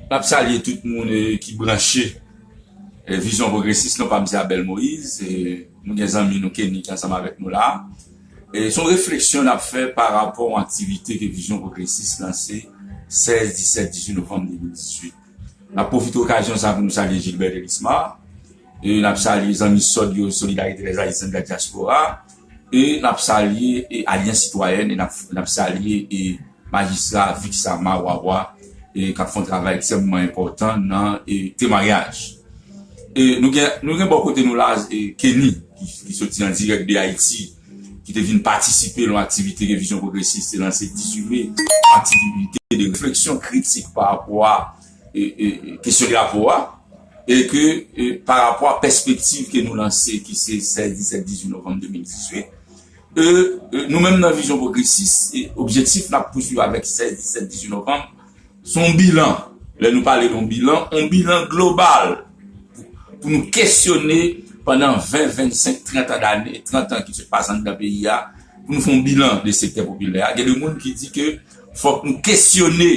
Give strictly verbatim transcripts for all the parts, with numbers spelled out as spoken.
N ap salye tout moun, eh, ki branche, eh, Vizyon Pwogresis. Non pa m se Abel Moïse. Eh, nou gen zanmi nou Kenny ki ansanm avèk nou la. Eh, se yon refleksyon n ap fè pa rapò a yon aktivite ke Vizyon Pwogresis lanse sèz, disèt, dizuit novanm de mil dizuit. N ap pwofite okazyon sa pou nou salye Gilbert Elisma. E n ap salye zanmi sòt yo, Solidarité des Haïtiens de la Diaspora. E n ap salye, e, Alyans Sitwayèn, e n ap, n ap salye, e, Majistra Vixama Wawa, e, k ap fè yon travay ekstrèmman enpòtan nan, e, temwayaj. E nou gen, nou gen bò kote nou la, e, Kenny, ki, ki soti an dirèk de Ayiti, ki te vin patisipe nan aktivite ke Vizyon Pwogresis te lanse dizuit me, aktivite de refleksyon kritik pa rapò a, e, e, e, kesyon drapo a, e ke, e, pa rapò a pèspektiv ke nou lanse, ki se sèz, disèt, dizuit novanm de mil dizuit, e, e, nou menm nan Vizyon Pwogresis, e, objektif n ap pouswiv avèk sèz, disèt, dizuit novanm, se yon bilan. Lè nou pale de yon bilan, yon bilan global pou, pou nou kesyone pandan ven, vennsenk, trant an dane, trant an ki sot pase anndan peyi a, pou nou fè yon bilan de sektè popilè a. Gen de moun ki di ke fòk nou kesyone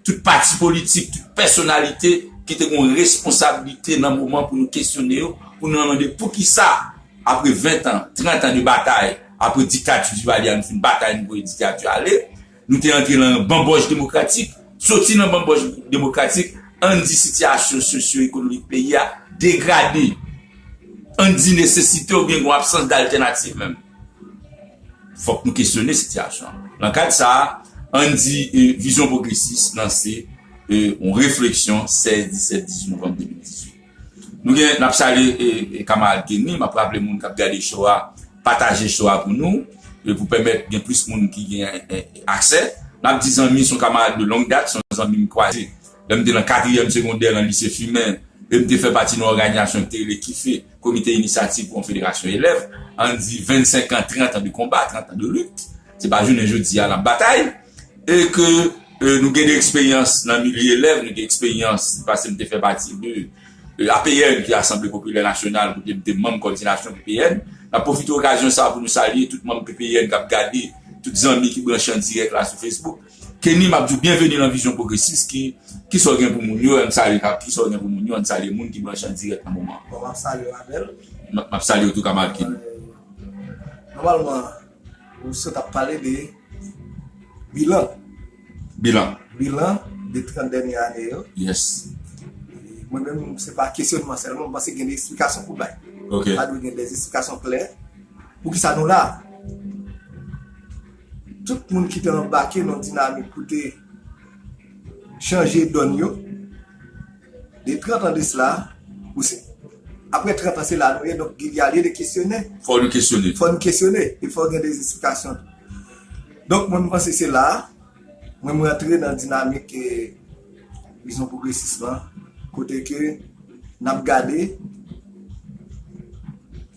tout pati politik, tout pèsonalite ki te gen yon responsablite nan moman pou nou kesyone yo, pou nou mande poukisa, apre ven an, trant an de batay, apre diktati Duvalier a, nou fin batay, nou voye diktati a ale, nou te antre nan yon banbòch demokratik, soti nan banbòch demokratik, ann di sitiyasyon sosyo-ekonomik peyi a degrade, ann di nesesite oubyen gen yon absans daltènativ menm. Fòk nou kesyone sitiyasyon an. Nan kad sa a, ann di, e, Vizyon Pwogresis lanse, e, yon refleksyon sèz, disèt, dizuit novanm de mil dizuit. Nou gen, n ap salye, e, e, kamarad Kenny, m ap raple moun k ap gade show a, pataje show a pou nou, e pou pèmèt gen plis moun ki gen, e, aksè. N ap di zanmi, se yon kamarad de longue date, se yon zanmi m kwaze lè m te nan katriyèm segondè nan lise Fimen, e m te fè pati nan òganizasyon ki te rele KIFE, Komite Inisyativ pou yon Federasyon Elèv, ann di vennsenk an, trant an de konba, trant an de lit. Se pa jounen jodi a n ap batay. E ke, e, nou gen de eksperyans nan milye elèv, nou gen eksperyans, paske m te fè pati de, e, A P N, ki Asanble Popilè Nasyonal, kote m te manm kòdinasyon P P N. N ap pwofite okazyon sa a pou nou salye tout manm P P N k ap gade, tout zanmi ki branche an dirèk la sou Facebook. Kenny, m ap di w byenveni nan Vizyon Pwogresis. Ki, kisa w gen pou moun yo? Ann salye, kisa w gen pou moun yo? Ann salye moun ki branche an dirèk nan moman an. Bon, m ap salye w, Abel. M ap, m ap salye w tou, kamarad Kenny. Euh, nòmalman, ou sot ap pale de bilan. Bilan. Bilan de trant dènye ane yo. Yes. Mwen menm, se pa kesyonman sèlman, m panse gen de eksplikasyon pou bay. Ok. Sa dwe gen de eksplikasyon klè. Poukisa nou la? Tout moun ki te anbake nan dinamik pou te chanje dòn yo, de trant an de sila, ou se, apre trant an, se la nou ye, donk, li lye de kesyone. Fò nou kesyone. Fò nou kesyone, e fò gen de eksplikasyon. Donk, mwen, m panse se la, mwen, mwen rantre nan dinamik, eh, Vizyon Pwogresis lan, kote ke n ap gade,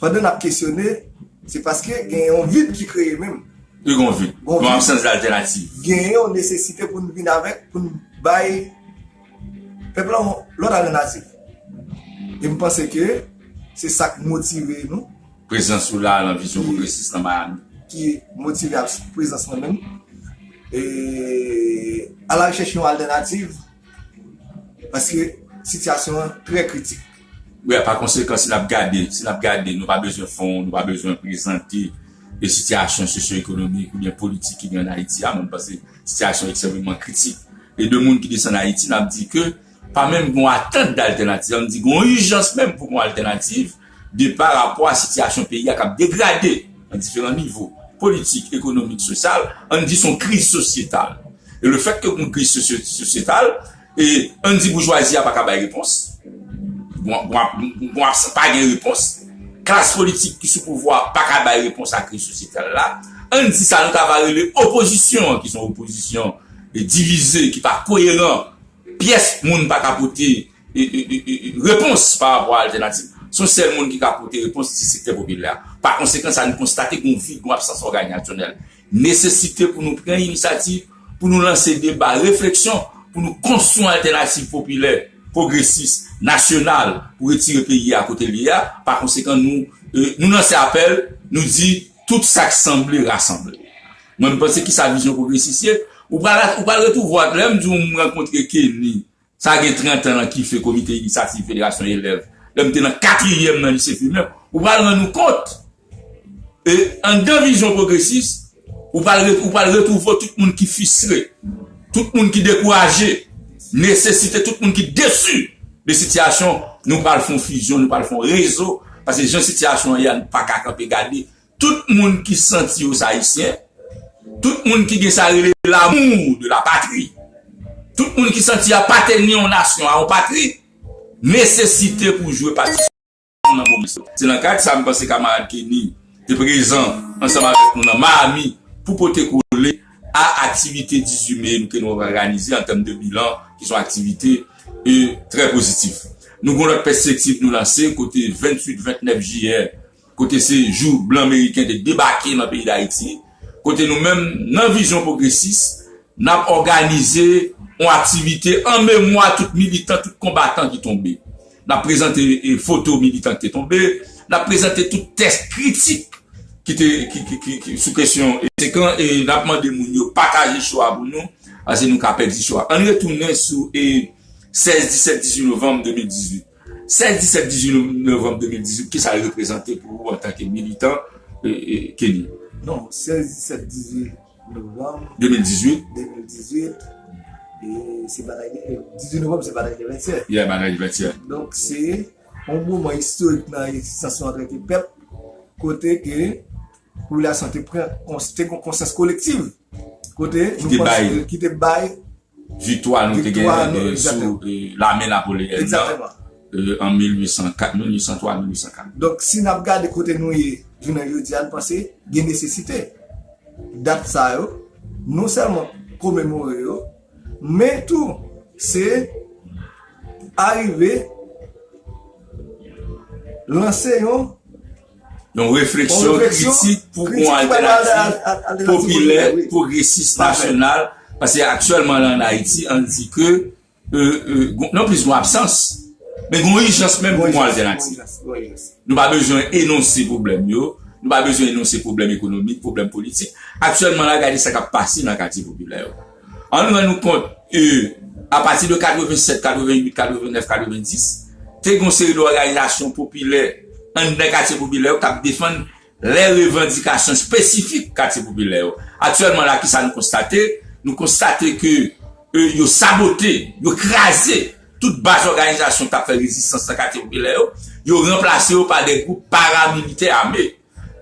pandan n ap kesyone, se paske gen yon vid ki kreye menm. Wi, gen yon vid. Gen yon vid. Gen yon absans daltènativ. Gen yon nesesite pou n vin avèk, pou n bay pèp la yon lòt altènativ. E m panse ke se sa k motive nou. Prezans ou la nan Vizyon Pwogresis nan Miami. Ki motive ak prezans mwen menm. E, a la rechèch yon altènativ, paske sitiyasyon an trè kritik. Wi, pa konsekan, si n ap gade, si n ap gade, nou pa bezwen fon, nou pa bezwen prezante, e, sitiyasyon sosyo-ekonomik oubyen politik ki gen ann Ayiti a, mwen, m panse sitiyasyon ekstrèmeman kritik. E de moun ki desann Ayiti, n ap di ke pa menm gen yon atant daltènativ, ann di gen yon ijans menm pou gen yon altènativ, de pa rapò a sitiyasyon peyi a k ap degrade nan diferan nivo, politik, ekonomik, sosyal, ann di se yon kriz sosyetal. E lefètke gen yon kriz sosyo-, sosyetal, e ann di boujwazi a pa ka bay repons, bon, bon, bon, pa gen repons, klas politik ki sou pouvwa a pa ka bay repons a kriz sosyetal la, ann di sa nou ta va rele opozisyon an, ki se yon opozisyon, e, divize, ki pa koyeran, pyès moun pa ka pote, e, e, e, e, e, repons pa rapò a altènativ. Se yon sèl moun ki ka pote repons, se sektè popilè a. Pa konsekan, sa nou konstate gen yon vid, gen yon absans òganizasyonèl. Nesesite pou nou pran inisyativ, pou nou lanse deba, refleksyon, pou nou konstwi yon altènativ popilè, pwogresis, nasyonal, pou retire peyi a kote l ye a. Pa konsekan, nou, e, nou lanse apèl, nou di, tout sa k sanble, rasanble. Mwen, m panse ki sa Vizyon Pwogresis ye. Ou pral, ou pral retwouve w, lè m di w m rankontre Kenny, sa gen trant an nan ki fè Komite Inisyativ Federasyon Elèv, lè m te nan katriyèm nan lise Fimen, ou pral rann ou kont. E anndan Vizyon Pwogresis, ou pral re-, ou pral retwouve tout moun ki fristre, tout moun ki dekouraje, nesesite tout moun ki desi de sitiyasyon, nou pral fè yon fizyon, nou pral fè yon rezo, paske jan sitiyasyon an ye a, nou pa ka kanpe gade. Tout moun ki santi yo se Ayisyen, tout moun ki gen sa rele l'amour de la patrie, tout moun ki santi y apartèn yon nasyon a yon patri, nesesite pou jwe pati nan moman sa. Se nan kad sa m panse kamarad Kenny te prezan ansanm avèk nou nan Miami pou pote kole a aktivite dizuit me nou ke nou òganize an tèm de bilan, ki se yon aktivite, e, trè pozitif. Nou gen yon lòt pèspektiv nou lanse kote venntuit, vennèf jiyè, kote se jou blan meriken te debake nan peyi Dayiti, kote nou menm, nan Vizyon Pwogresis, n ap òganize yon aktivite an memwa tout militan, tout konbatan ki tonbe. N ap prezante, e, foto militan ki te tonbe, n ap prezante tout tèks kritik ki te, ki, ki, ki, ki, sou kesyon, e, sekan, e n ap mande moun yo pataje show a pou nou, paske nou ka pèdi show a. Ann retounen sou, e, sèz, disèt, dizuit novanm de mil dizuit. Sèz, disèt, dizuit novanm de mil dizuit, kisa l reprezante pou ou antanke militan, e, e, Kenny? Non, sèz, disèt, dizuit novanm de mil dizuit. De mil dizuit, e se batay de, e, dizuit novanm, se batay de venntyè. Yeah, batay de venntyè. Donk, se yon moman istorik nan egzistans nou antanke pèp, kote ke popilasyon te pran, kons-, te gen konsyans kolektiv, kote ki nou te bay, ki te bay viktwa nou te gen, e, sou, e, lame Napoleyen nan, e, an mil uit san kat, mil uit san twa, mil uit san kat. Donk, si n ap gade kote nou ye jounen jodi a, n panse gen nesesite dat sa yo, non sèlman komemore yo, men tou, se arive lanse yon yon refleksyon kritik pou yon alternativ popilè, pwogresis, nasyonal, paske aktyèlman la ann Ayiti, ann di ke, e, e, gon-, non plis gon absans, men gon ijans menm pou yon altènativ. Nou pa bezwen enonse pwoblèm yo, nou pa bezwen enonse pwoblèm ekonomik, pwoblèm politik. Aktyèlman la, gade sa k ap pase nan katye popilè yo. Ann rann nou kont, e, apati de katrevennsèt, katrevennuit, katrevennèf, katrevendis, te gen yon seri de òganizasyon popilè anndan katye popilè yo k ap defann lè revandikasyon espesifik katye popilè yo. Aktyèlman la, kisa nou konstate? Nou konstate ke, e, yo sabote, yo kraze tout baz òganizasyon k ap fè rezistans nan katye popilè yo, yo ranplase yo pa de gwoup paramilitè ame.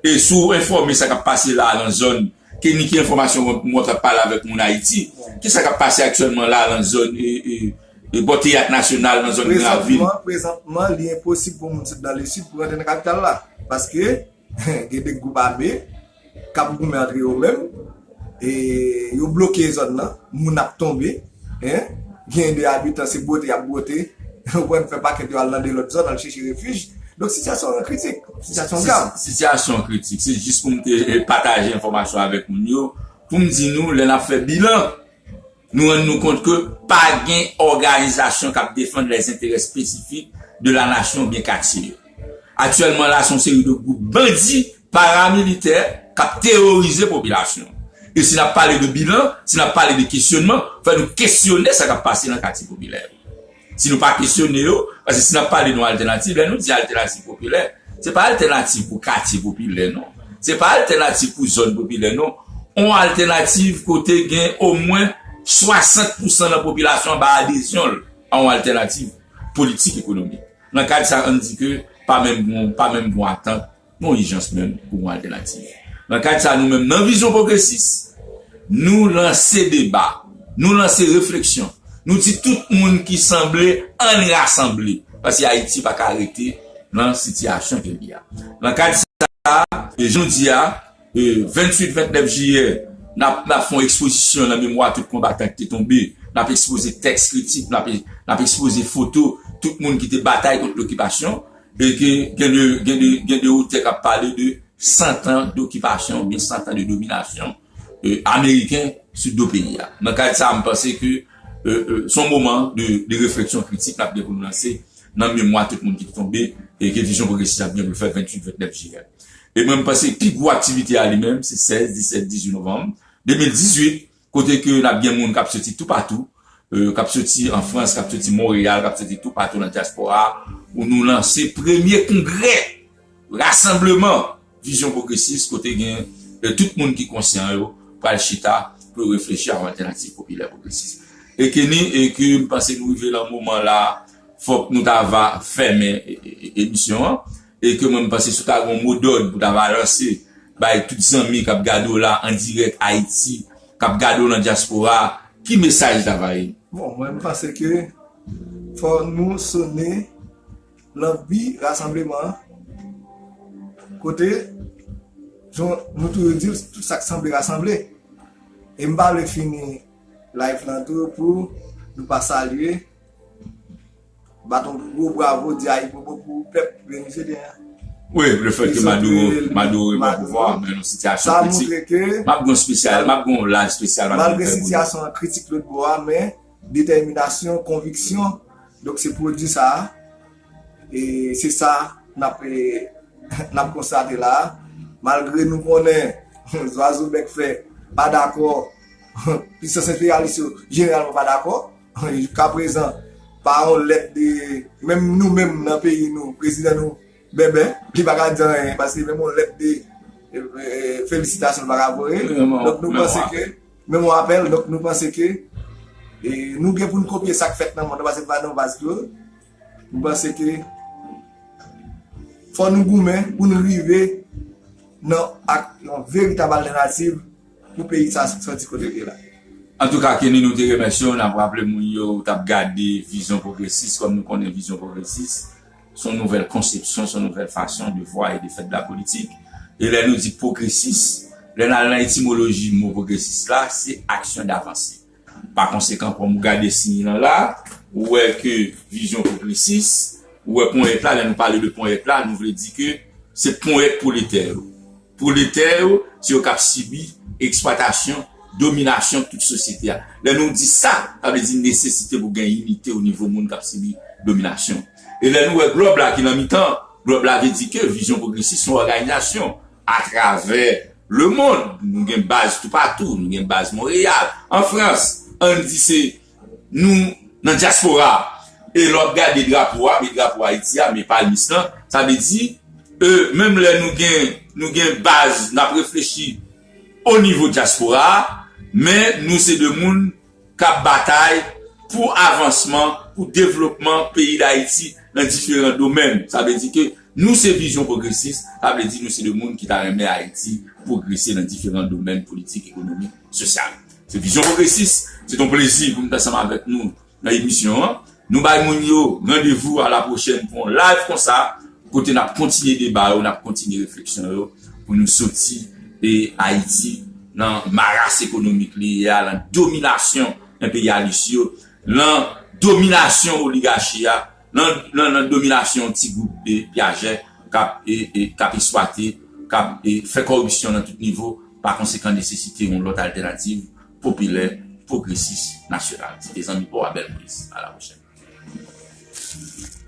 E si w enfòme sa k ap pase la a nan zòn, Kenny, ki enfòmasyon w, w ap pale avèk moun Ayiti, kisa k ap pase aktyèlman la a nan zòn, e, e, e bò Teyat Nasyonal, nan zòn Gran Ravin? Prezantman, prezantman, li enposib pou moun sot nan Lesid pou rantre nan kapital la. Paske gen de gwoup ame k ap goumen antre yo menm, e yo bloke zòn nan, moun ap tonbe, en, gen de abitan se bwote y ap bwote, yo pran fè pakèt yo al nan de lòt zòn, al chèche refij. Donk, sitiyasyon an kritik, sitiyasyon an grav. Sitiyasyon kritik, se jis pou m te, e, pataje enfòmasyon avèk moun yo, pou m di nou, lè n ap fè bilan, nou rann nou kont ke pa gen òganizasyon k ap defann lèzenterè espesifik de la nasyon oubyen katye yo. Aktyèlman la, se yon seri de gwoup bandi paramilitè k ap teworize popilasyon. E si n ap pale de bilan, si n ap pale de kesyonman, fò nou kesyone sa k ap pase nan katye popilè yo. Si nou pa kesyone yo, paske si n ap pale de yon altènativ, lè nou di altènativ popilè, se pa altènativ pou katye popilè, non. Se pa altènativ pou zòn popilè, non. Yon altènativ kote gen omwen swasant pousan nan popilasyon an ba adezyon l a yon altènativ politik ekonomik. Nan kad sa, ann di ke pa menm gon, pa menm gon atant, gon ijans menm pou gon altènativ. Nan kad sa, nou menm, nan Vizyon Pwogresis, nou lanse deba, nou lanse refleksyon, nou di tout moun ki sanble, ann rasanble, paske Ayiti pa ka rete nan sitiyasyon ke li a. Nan kad sa, e jodi a, e, venntuit, vennèf jiyè, n ap, n ap fè yon ekspozisyon nan memwa tout konbatan ki te tonbe. N ap ekspoze tèks kritik, n ap, n ap ekspoze foto tout moun ki te batay kont lokipasyon. E ke gen de, gen de, gen de otè k ap pale de san tan dokipasyon oubyen san tan de dominasyon, e, ameriken sou do peyi a. Nan kad sa, m panse ke, e, e, se yon moman de, de refleksyon kritik n ap gen pou nou lanse nan memwa tout moun ki te tonbe e ke Vizyon Pwogresis ap gen pou l fè venntuit, vennèf jiyè. E mwen, m panse pi gwo aktivite a li menm, se sèz, disèt, dizuit novanm de mil dizuit, kote ke n ap gen moun k ap soti toupatou, e, k ap soti an Frans, k ap soti Monreyal, k ap soti toupatou nan dyaspora a, pou nou lanse premye kongrè rasanbleman Vizyon Pwogresis, kote gen, e, tout moun ki konsyan yo pral chita pou yo reflechi a yon altènativ popilè pwogresis. E ke ni, e ke m panse nou rive nan moman la, fòk nou ta va fèmen, e, e, e, emisyon an, e ke mwen m panse si w ta gen yon mo dòd pou ta va lanse bay tout zanmi k ap gade w la an dirèk Ayiti, k ap gade w nan dyaspora, ki mesaj ta va ye? Bon, mwen m panse ke fò nou sone lanbi rasanbleman an, kote, jan nou toujou di l, tout sa k sanble rasanble. E m pa vle fini live lan tou pou nou pa salye, bat yon gwo bravo, di ayibobo pou pèp venezuelyen an. Wi, le fèt ke Maduro, Maduro repran pouvwa a, men nan sitiyasyon kritik. M ap gen yon espesyal, m ap gen yon live espesyal, m ap gen fè pou nou. Malgre sitiyasyon an kritik lòt bò a, men detèminasyon, konviksyon, donk se pwodui sa a. E se sa n ap, e, n ap konstate la a. Malgre nou konnen zwazo bèk fè pa dakò, pisans enperyalis yo jeneralman pa dakò. Jiska prezan, pa yon lèt de, menm nou menm nan peyi nou, prezidan nou, Bèbè, li pa ka di anyen, paske menm yon lèt de, e, e, felisitasyon li pa ka voye. Donk nou panse ke, menm yon apèl, donk nou panse ke, e, nou gen pou n kopye sa k fèt nan mond lan, paske pa nan baz tou. Nou panse ke fò nou goumen pou nou rive nan ak yon veritab altènativ pou peyi sa soti kote l ye la. Antouka, Kenny, nou te remèsye w, n ap raple moun yo, ou t ap gade Vizyon Pwogresis, kòm nou konnen Vizyon Pwogresis, se yon nouvèl konsepsyon, se yon nouvèl fason de voir et de faire de la politique. E lè nou di pwogresis, lè n al nan etimoloji mo pwogresis la, se action d'avancée. Pa konsekan, kòm ou gade siy lan la, ou wè ke vizyon pwogresis, ou wè ponyèt la, lè nou pale de ponyèt la, nou vle di ke se ponyèt pwoletè yo. Pwoletè yo, se yo k ap sibi eksplwatasyon, dominasyon tout sosyete a. Lè nou di sa, sa vle di nesesite pou gen inite o nivo moun k ap sibi dominasyon. E lè nou wè glòb la ki nan mitan, glòb la vle di ke vizyon pwogresis se yon òganizasyon atravè lemonn. Nou gen baz toupatou, nou gen baz Monreyal, an Frans, ann di se nou nan dyaspora. E lè w ap gade drapo a, men drapo Ayiti a, men palmis lan, sa vle di, e, menm lè nou gen, nou gen baz, n ap reflechi o nivo dyaspora a, men nou se de moun k ap batay pou avansman, pou devlopman peyi Dayiti nan diferan domèn. Sa vle di ke nou se vizyon pwogresis, sa vle di nou se de moun ki ta renmen Ayiti pwogrese nan diferan domèn politik, ekonomik, sosyal. Se vizyon pwogresis, se t on plezi pou m t ansanm avèk nou nan emisyon an. Nou bay moun yo randevou a la pwochèn pou yon live konsa, kote n ap kontinye deba yo, n ap kontinye refleksyon yo, pou nou soti e Ayiti nan maras ekonomik li ye a, nan dominasyon enperyalis yo, nan dominasyon oligachi a, nan, nan, nan dominasyon ti gwoup de pyajè k ap, e, e, k ap eksplwate, k ap, e, fè kòripsyon nan tout nivo, pa konsekan nesesite yon lòt altènativ popilè, pwogresis, nasyonal. Se te zanmi pa w Abel Moïse. A la pwochèn.